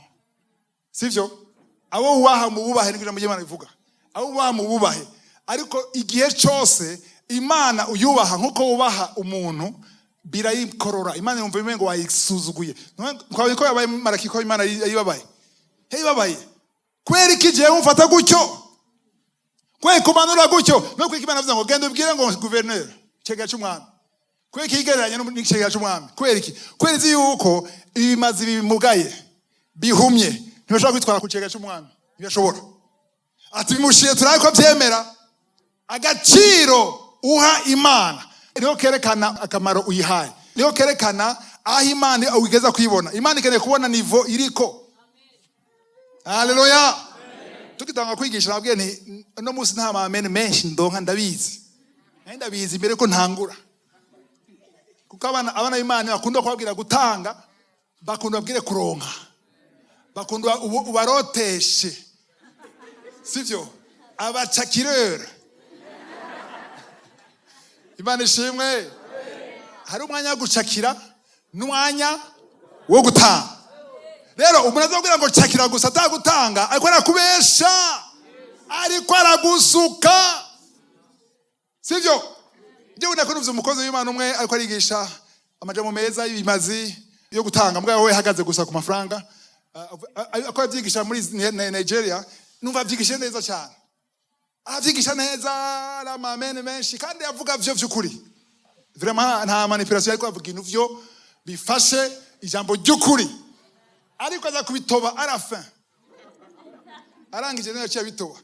sivyo? Abo wubaha mu bubahe, niko ijambo ry'Imana rivuga. Abo wubaha mu bubahe, ariko igihe cyose Imana uyubaha nkuko wubaha umuntu, birayikorora. Imana yumva imengo wayisuzuguye. Twabonye ko yabaye Maraki, ko Imana yayibabaye, yayibabaye. Kubera iki jewe umfata gutyo? Kubera kumanura gutyo? No kwika Imana avuze ngo genda ubwire ngo guverineri, icegera cy'umwami. Kubera iki yigereranya n'icegera cy'umwami? Kubera iki? Kubera izi yuko ibimazi bimugaye, bihumye, ntibashobora kwitwara ku cegera cy'umwami, ntibashobora. Ati bimushiye, turabe ko byemera. Agaciro uha Imana niho kerekana akamaro uyihaye, niho kerekana aho Imana ugeza kuyibona. Imana ikeneye kubona niveau iriko. Haleluya! Tugitanga kwigisha, nabwiye nti no munsi nta mamene menshi ndonka, ndabizi. Nari ndabizi mbere ko ntangura, kuko abana b'Imana bakunda kubabwira gutanga, bakunda babwire kuronka, bakunda ubaroteshe, sivyo? Abacakirere. Imana ishimwe. Hari umwanya wo gucakira n'umwanya wo gutanga. Rero umuntu azabwira ngo cakira gusa atagutanga, ariko arakubesha, ariko aragusuka, sivyo? Njyewe nakunze umukozi w'Imana umwe ariko arigisha amajambo meza y'ibimazi yo gutanga, mbwa we hagaze gusa ku mafaranga. Ako abyigisha muri Nigeria, numva abyigisha neza cyane, arabyigisha neza, ari amamene menshi, kandi avuga vyo vy'ukuri, vraiment nta manipulation, ariko avuga ibintu vyo bifashe ijambo ry'ukuri. Ariko aza kubitoba à la fin, arangije neza yaciye abitoba.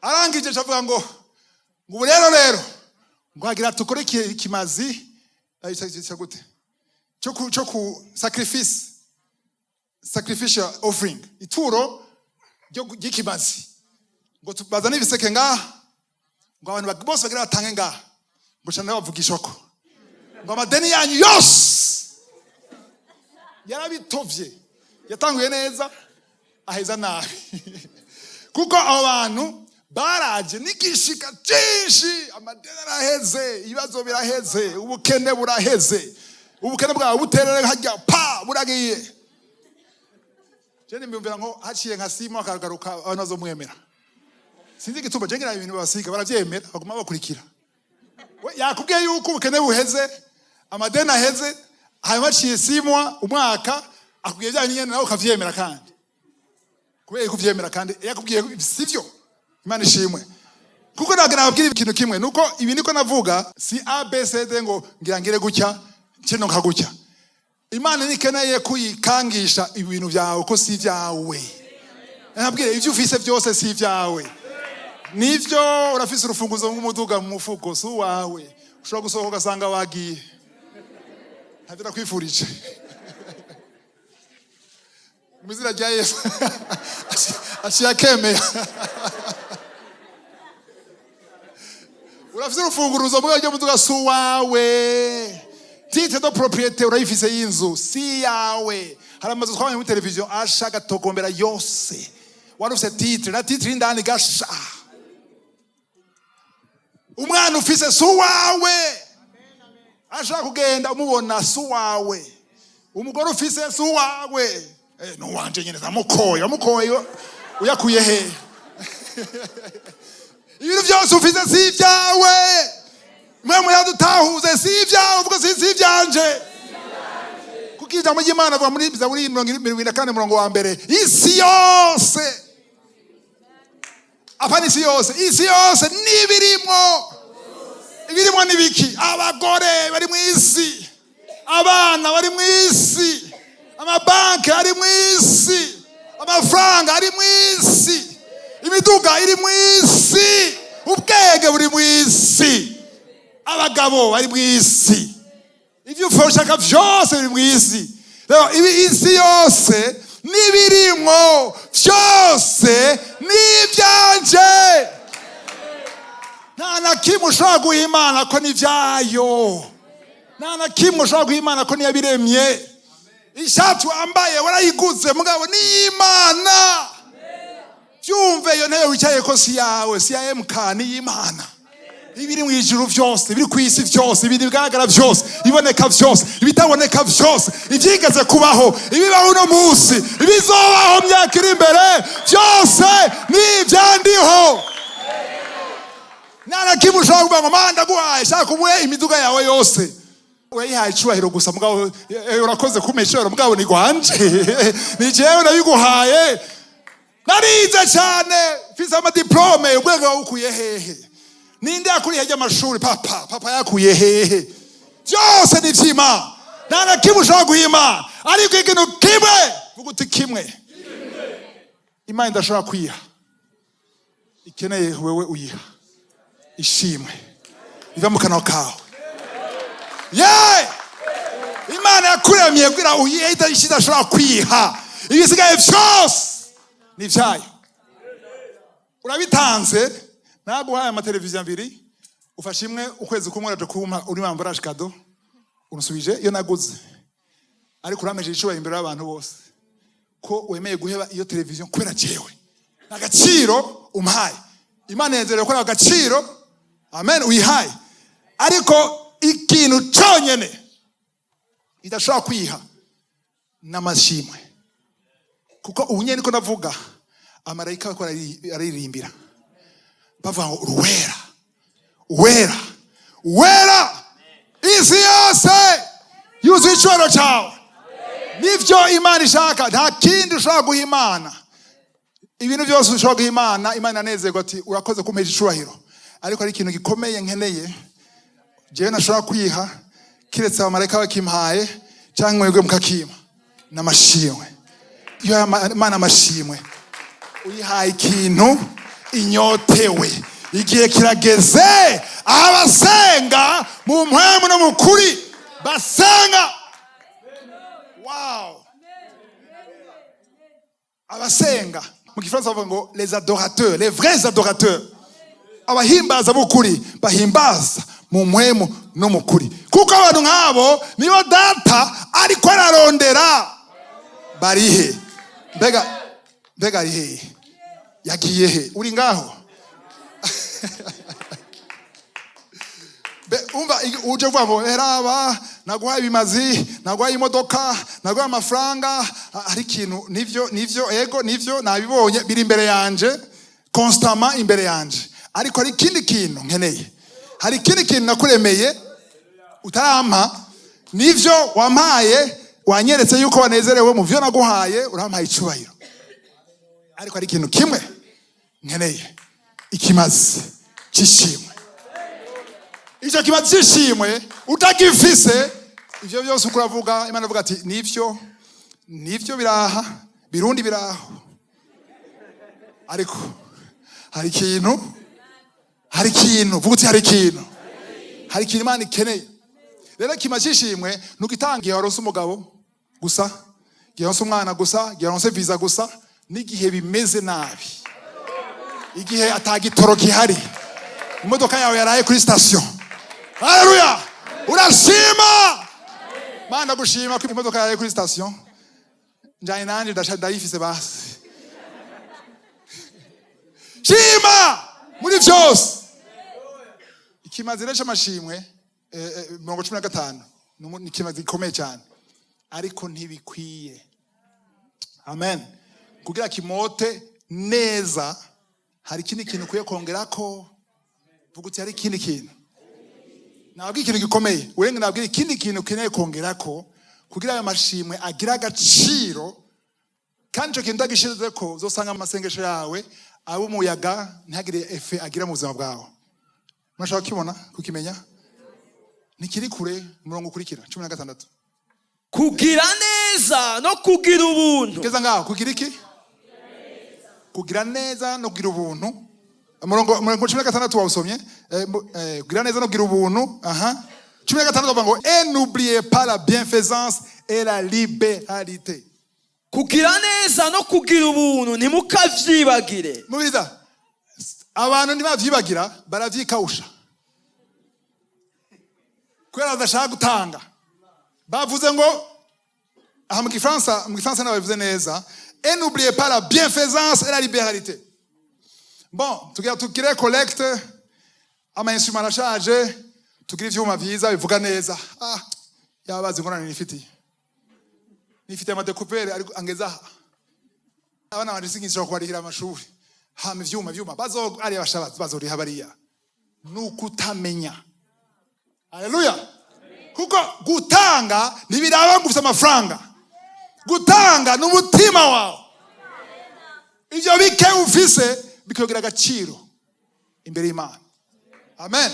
Arangije avuga ngo ubu rero ngo hagira tukore ikimazi, cyo gute, cyo ku sacrifice, sacrificial offering, ituro ry'ikimazi, ngo bazane ibiseke ngaha, ngo abantu bose bagira batange ngaha, ngo cyane bavugisha ko ngo amadeni yanyu yose yarabitovye. Yatanguye neza, aheza nabi, kuko abo bantu baraje n'igishika cyinshi. Amadeni araheze, ibibazo biraheze, ubukene buraheze, ubukene bwawe buterere hajya pa buragiye. Je nimbyumvira nko haciye nka simo akagaruka, abantu bazomwemera. Sinzi igituma je ngira ibintu babasiga baravyemera, baguma bakurikira. We yakubwiye yuko ubukene buheze, amadeni aheze, hanyuma haciye 6 mois, umwaka, akubwiye bya nyene, nawe ukavyemera. Kandi kubera ko uvyemera kandi yakubwiye sivyo. Imana ishimwe, kuko ntabwo nababwira ikintu kimwe, nuko ibi niko navuga si A B C D, ngo ngira ngire gutya kino nka gutya. Imana ntikeneye kuyikangisha ibintu byawe, ko si ibyawe. Nabwire, ibyo ufise byose si ibyawe. Nivyo, urafise urufunguzo rw'umuduga mu mufuko, si uwawe. Ushobora gusohoka ugasanga wagiye. Ntabyo nakwifurije mu izina rya Yesu. Aciye akemera. Urafise urufunguruzo mu rw'umuduga, si uwawe. Titre de propriété urayifise y'inzu, si yawe. Hari amazu twabonye muri televiziyo asha agatogombera yose. Wari ufise titre na titre y'indani gasha. Umwana ufise si uwawe, ashaka kugenda umubona, si uwawe. Umugore ufise si uwawe. Ni uwanje nyine, namukoye. Wamukoye uyakuye he? Ibintu byose ufise si ibyawe. Mwe muyadutahuze, si ibyawe. Uvuga si ibyanje, kuko Burya ijambo ry'Imana avuga muri Zaburi 74 murongo wa mbere, isi yose, apana isi yose, isi yose n'ibirimo. Ibirimo ni biki? Abagore bari mu isi, abana bari mu isi, amabanki ari mu isi, amafaranga ari mu isi, imiduga iri mu isi, ubwenge buri mu isi, abagabo bari mu isi, ibyo ushaka byose biri mu isi. Rero ibi, isi yose n'ibirimwo byose ni ibyanje. Nta na kimwe ushobora guha Imana ko ni ibyayo. Nta na kimwe ushobora guha Imana ko niyabiremye. Ishati wambaye warayiguze, mugabo ni iy'Imana. Byumve, iyo ntebe wicaye ko si yawe, si ya MK, ni iy'Imana. Ibiri mu ijuru byose, ibiri ku isi byose, ibintu bigaragara byose, ibiboneka byose, ibitaboneka byose, ibyigeze kubaho, ibibaho uno munsi, ibizobaho myaka iri imbere, byose ni ibyandiho. Nta na kimwe ushobora kuvuga ngo: "Mana, ndaguhaye." Shaka umuhe imiduga yawe yose, urayihaye icubahiro gusa, mugabo urakoze kumpa icubahiro, mugabo ni gwanje, ni jewe nabiguhaye. Narize cyane, mfise ama diplômes. Ubwenge wawukuye hehe? Ninde yakuriye ry'amashuri? Papa, papa yakuye hehe? Byose ni ivy'Imana. Nta na kimwe ushobora guha Imana, ariko ikintu kimwe, vuga uti: "Kimwe." Imana idashobora kwiha, ikeneye wewe uyiha ishimwe riva mu kanwa kawe. Ye Imana yakuremye kugira uyihe icyo idashobora kwiha. Ibisigaye byose ni ibyayo, urabitanze. Naguhaye amateleviziyo abiri, ufashe imwe ukwezi kumwe, uraje kumpa uri emballage cadeau, unusubije iyo naguze, ariko urameje icubahiro imbere y'abantu bose ko wemeye guheba iyo televiziyo kubera jewe. Agaciro umpaye, Imana yezerewe ko agaciro, amen, uyihaye. Ariko ikintu cyonyine idashobora kwiha n'amashimwe, kuko ubu nyine niko ndavuga, amarayika bariko araririmbira bavuga ngo: "Uruwera, uwera, uwera, isi yose yuzuye icyubahiro cyawe." Nivyo Imana ishaka. Nta kindi ushobora guha Imana. Ibintu byose ushobora guha Imana, Imana iranezerwa ati: "Urakoze kumpesha icubahiro, ariko hari ikintu gikomeye nkeneye jewe nashobora kwiha kiretse abamarayika bakimpaye cyangwa mwebwe mukakimpa, n'amashimwe." Iyo Imana amashimwe, uyihaye ikintu inyotewe. Igihe kirageze abasenga mu mpwemu no mu kuri basenga. Wow, abasenga, mu gifaransa bavuga ngo les adorateurs, les vrais adorateurs, abahimbaza b'ukuri bahimbaza mu mpwemu no mu kuri, kuko abantu nk'abo nibo Data ariko ararondera. Barihe? Mbega, mbega ari hehe? Yagiye he? Uri ngaho? Umva, uje uvuga ngo: "Eraba, naguhaye ibimazi, naguhaye imodoka, naguhaye amafaranga." Hari ikintu, nivyo, nivyo, ego nivyo, nabibonye, biri imbere yanje, constamment imbere yanje, ariko hari ikindi kintu nkeneye, hari ikindi kintu nakuremeye utarampa. Nivyo wampaye, wanyeretse yuko wanezerewe mu vyo naguhaye, urampaye icubahiro, ariko hari ikintu kimwe nkeneye, ikimazi cy'ishimwe. Icyo kimazi cy'ishimwe utagifise, ivyo byose uko uravuga, Imana ivuga ati: "Nivyo, nivyo, biraha birundi biraho, ariko hari ikintu, hari ikintu." Vuga uti: "Hari ikintu." Hari ikintu Imana ikeneye. Rero ikimazi cy'ishimwe ntugitanga igihe waronse umugabo gusa, igihe waronse umwana gusa, igihe waronse visa gusa, n'igihe bimeze nabi, igihe atagitoro gihari, imodoka yawe yaraye kuri sitasiyo. Haleluya, urashima Mana, gushima ko imodoka yaraye kuri sitasiyo, njanye nanje ndayifise basi. Shima muri byose. Ikimazi rero c'amashimwe, 15, ni ikimazi gikomeye cyane, ariko ntibikwiye, amen, kugira kimote neza. Hari ikindi kintu ukwiye kongerako. Vuga uti: "Hari ikindi kintu." Nababwira ikintu gikomeye, urenga nababwira ikindi kintu ukeneye kongerako. Kugira ayo mashimwe agira agaciro. Kandi icyo kintu utagishize ko, uzosanga amasengesho yawe aba umuyaga, ntihagire effet agira mu buzima bwawe. Murashaka kukibona, kukimenya? Ntikiri kure. Umurongo ukurikira, 16. Kugira neza no kugira ubuntu. Kugeza ngaho. Kugira iki? Kugira neza no kugira ubuntu. Umurongo 16 wawusomye? Kugira neza no kugira ubuntu. Aha, 16 bavuga ngo: "Et n'oubliez pas la bienfaisance et la libéralité." Kugira neza no kugira ubuntu ntimukavyibagire. Mubiriza, abantu ntibavyibagira, baravyikawusha kubera badashaka gutanga. Bavuze ngo aha mu gifaransa nababivuze neza: "Et n'oubliez pas la bienfaisance et la libéralité." Bon, tugira tugire collecte, ama instrument arashaje, tugire ivyuma vyiza bivuga neza. Ah, yabazi ingorane nifitiye. Nifitiye ama découpeurs, ariko angeza aha abana banje singisha kubarihira amashuri. Hama ivyuma bazo ari bashabazi bazoriha bariya. Nukutamenya. Haleluya! Kuko gutanga ntibiraba ngo ufite amafaranga. Gutanga ni umutima wawe. Ibyo bike ufise bikagira agaciro imbere y'Imana. Amen.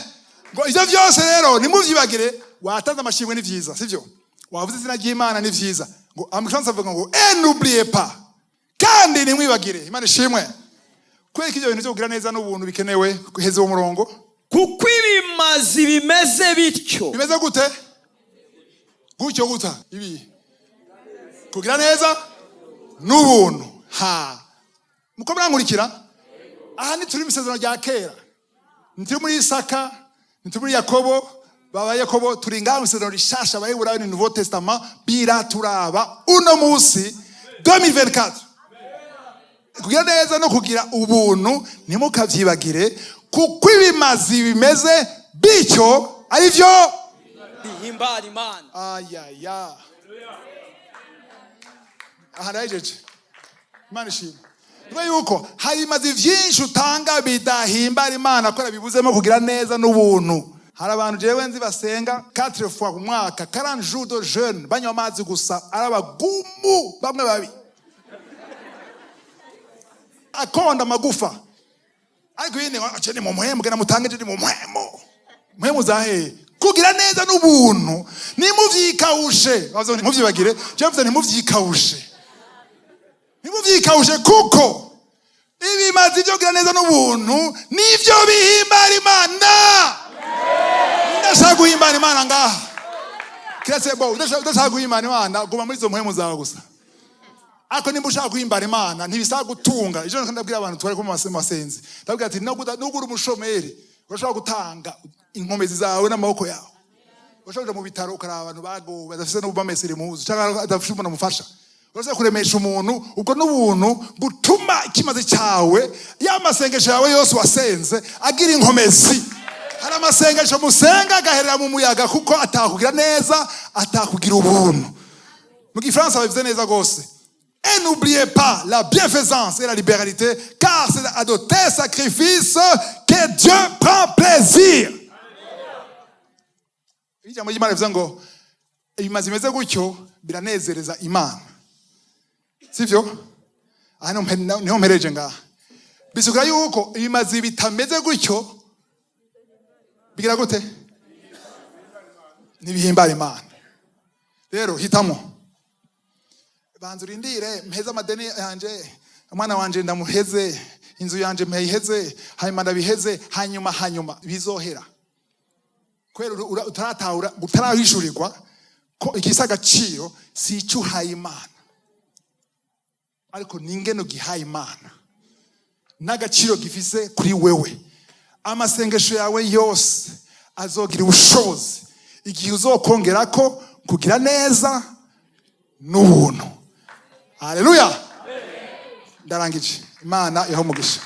Ngo ibyo byose rero ntimubyibagire. Watanze amashimwe, ni byiza, sibyo? Wavuze izina ry'Imana, ni byiza. Ngo amafaransa avuga ngo: "Et n'oubliez pas", kandi ntimwibagire. Imana ishimwe. Kubera ko ibyo bintu byo kugira neza n'ubuntu bikenewe. Heza uwo murongo. Kuko ibimazi bimeze bityo. Bimeze gute? Gutyo guta ibi kugira neza n'ubuntu. Ha, muko murankurikira? Aha ntituri mu isezerano rya kera, ntituri muri Isaka, ntituri muri Yakobo, baba Yakobo. Turi ngaha mu isezerano rishasha, Abaheburayo ni Nouveau Testament. Biraturaba uno munsi 2024. Kugira neza no kugira ubuntu ntimukabyibagire, kuko ibimazi bimeze bityo ari byo bihimbara Imana. Ayaya, aha ndahejeje. Imana ishimwe. Niba yuko hari ibimazi byinshi utanga bidahimbara Imana kubera bibuzemo kugira neza n'ubuntu. Hari abantu jewe nzi basenga 4 fois ku mwaka, 40 jours de jeûne, banywa amazi gusa, ari abagumu bamwe babi, akonda amagufa. Ariko yindi ngo ace ni mu muhemu, genda mutange, ni mu muhemu. Muhemu zaheye? Kugira neza n'ubuntu nimuvyikawushe. Bavuze ngo ntimuvyibagire, je mvuze ntimuvyikawushe. Ntimuvyikawushe, kuko ibimazi byo kugira neza n'ubuntu nivyo bihimbara Imana. Ndashaka guhimbara Imana ngaha. Kiretse bo udashaka guhimbara Imana, guma muri izo muhemu zawe gusa. Ariko nimba ushaka guhimbara Imana, ntibisaba gutunga. Ejo ndabwira abantu twari kumwe mu masenzi, ndabwira ati: "Nubwo uri umushomeri, urashobora gutanga inkomezi zawe n'amaboko yawe. Urashobora kuja mu bitaro ukaraba abantu bagowe, badafise n'ubamesera impuzu cyangwa badafise umuntu amufasha. Urashobora kuremesha umuntu. Ubwo n'ubuntu butuma ikimazi cyawe, ya masengesho yawe yose wasenze, agira inkomezi. Hari amasengesho musenga agaherera mu muyaga kuko atakugira neza, atakugira ubuntu. Mu gifaransa babivuze neza rwose: "Et n'oubliez pas la bienfaisance et la libéralité, car c'est à de tels sacrifices que Dieu prend plaisir." Ijambo ry'Imana rivuze ngo ibimazi bimeze gutyo biranezereza Imana, sivyo? Aha niho mpereje ngaha. Bisigura yuko ibimazi bitameze gutyo bigira gute? Ntibihimbara Imana. Rero hitamo. Banza urindire mpeze amadeni yanje, umwana wanje ndamuheze, inzu yanje mpeyiheze, hanyuma ndabiheze, hanyuma bizohera. Kubera utaratahura, utarahishurirwa ko igisa agaciro si icyo uhaye Imana, ariko ni ingeno gihaye Imana n'agaciro gifise kuri wewe. Amasengesho yawe yose azogira ubushobozi igihe uzokongera ko kugira neza n'ubuntu. Haleluya! Ndarangije. Imana iha umugisha.